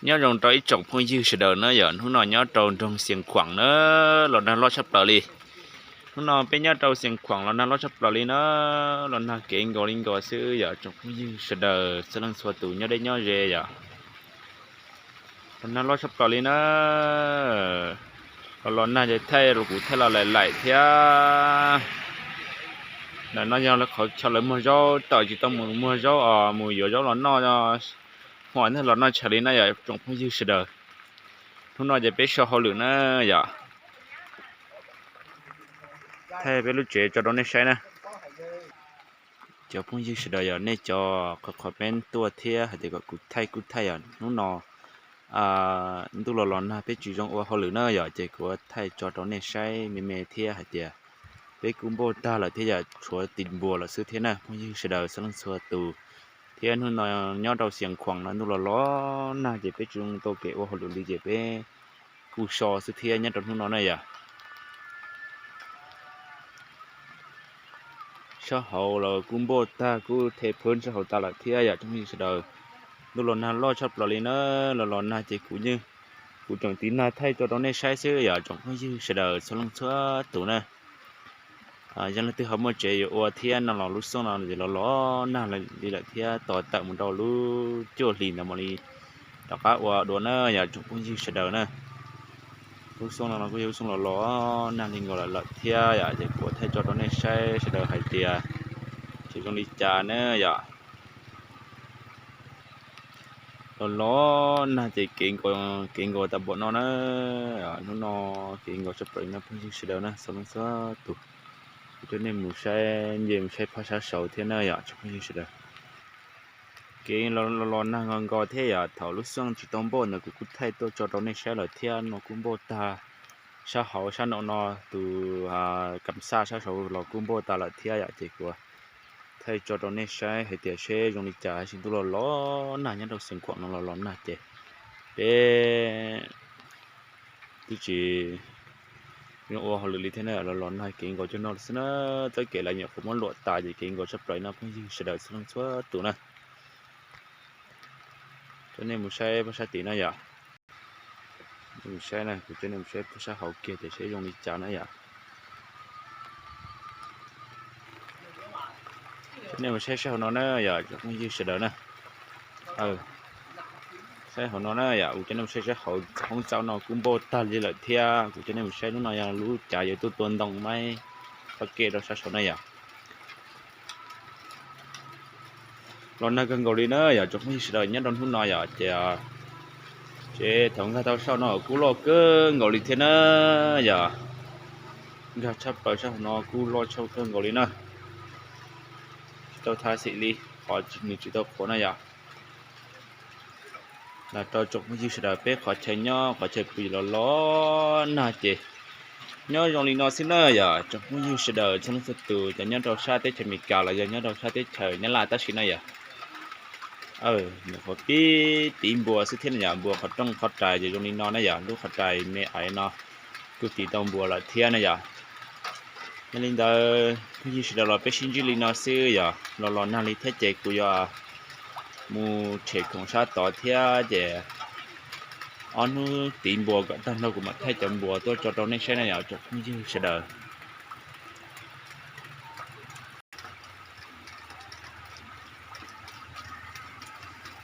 Nyob zoo rau ib tsoom phooj ywg sawv daws na yom, hnub no nyob rau nroog Xias Khuam na, los nag loj tshaj plaws li. Hnub no peb nyob rau Xias Khuam los nag loj tshaj plaws li na, los nag kev nkaus li nkaus xwb yom, tsoom phooj ywg sawv daws txhua leej txhua tus nyob deb nyob ze yom. Los nag loj tshaj plaws li na, los los nag ces thaij los kuv thaij los laim laim thiab. Ntawm no yog lawv qhov chaw lawv muag zaub, tawm tsis tau mus muag zaub os, mus yuav zaub los noj, hmo no los noj tshav li na yom, tsoom phooj ywg sawv daws. Hnub no ces peb so hauj lwm na yom, thaij peb lub tsev tso rau nej saib na. Cov phooj ywg sawv daws yog nej cov qhov qhov peb tuaj thiab hais tias kom kuv thaij kuj thaij yom, hnub no ntuj los los nag peb tsis zoo ua hauj lwm na yom, ces kuv thaij tso rau nej saib me me thiab hais tias peb kuj npauj tag lawm thiab yom, tshuav tis npuas lawm xwb thiab na phooj ywg sawv daws txhua leej txhua tus. Thiab hnub no nyob rau Xias Khuam no ntuj los los nag ces peb tsis zoo tau kev ua hauj lwm li ces peb kuj so xwb thiab nyob rau hnub no na yom. Sab hauv los kuj npauj tag, kuj the phab sab hauv tas lawm thiab yom tsoom phooj ywg sawv daws. Ntuj los nag loj tshaj plaws li na, los los nag ces kuv yeej, kuv tseem tiv nag thaij tso rau nej saib xwb yom tsoom phooj ywg sawv daws txhua leej txhua tus na. Yog leej twg ho muaj tsev yuav ua thiab no los lub xyoo no ces los los nag li lawm thiab tos tawm mus rau lub cuaj hlis ntawd mam li rov qab ua dua na yom tsoom phooj ywg sawv daws na. Lub xyoo no los kuj yog lub xyoo los los nag li nkaus lawm lawm thiab yom, ces kuv thaij tso rau nej saib sawv daws hais tias tsis zoo li cas na yom. Los los nag ces kev nkaus, kev nkaus tas npaum no na. Hnub no kev nkaus tshaj plaws no phooj ywg sawv daws na, txhua leej txhua tus. Kuv coj nej mus saib, nce mus saib phab sab saud thiab na yom tsoom phooj ywg sawv daws. Kev los los nag nkaus nkaus thiab yom, thaum lub xyoo tsis tau npauj ntawd kuv kuj thaij tuaj tso rau nej saib lawm thiab, no kuj npauj tag. Sab hauv sab no no tus kam xaj sab saud los kuj npauj tas lawm thiab yom, ces kuv thaij tso rau nej saib hais tias seb zoo li cas, tab sis ntuj los los nag nyob rau Xias Khuam no los los nag ces peb twb tsis zoo ua hauj lwm li thiab na, los los nag kev nkaus cuag no xwb na. Txoj kev lawv nyuam qhuav muab luam tas ces kev nkaus tshaj plaws no phooj ywg sawv daws txhua leej txhua tus na. Coj nej mus saib phab sab tid na yom. Mus saib na, kuv coj nej mus saib phab sab hauv kiag tias seb zoo li cas na yom. Coj nej mus saib sab hauv no na yom tsoom phooj ywg sawv daws na. Saib hauv no na yom, kuv coj nej mus saib sab hauv hoob txauv no kuj npauj tag li lawm thiab, kuv coj nej mus saib lub no yog lub cav yuav tuaj tua ntoo maib qhov kev rau sab saud na yom. Los nag kawg nkaus li na yom tsoom phooj ywg sawv daws, nyob rau hnub no yom ces tsev thaum nkag tau sab no kuj loj kawg nkaus li thiab na yom. Nkag tshaj plaws sab hauv no kuj loj tshaj kawg nkaus li na. Tsis tau thaj xim li, qhov nws tsis tau qhuav na yom. Los rau tsoom phooj ywg sawv daws, peb qhov chaw nyob qhov chaw pw los los nag ces nyob zoo li no xwb na yom tsoom phooj ywg sawv daws txhua leej txhua tus, cov nyob rau sab teb chaws Amelikas los yog nyob rau sab teb chaws Nyab Laj tab sis na yom. Nyuam qhuav pib tiv npua xwb thiab na yom, npua qhov rooj qhov rais ces zoo li no na yom, lub qhov rais me aiv no kuj tiv tau npua lawm thiab na yom. Yog li ntawd phooj ywg sawv daws los peb sib ntsib li no xwb yom, los los nag li thiab ces kuv yuav mus tshem khoom sab tod thiab ces ob hnub tiv npua kom tag nrho kuv mam thaij cov npua tuaj tso rau nej saib na yom tsoom phooj ywg sawv daws.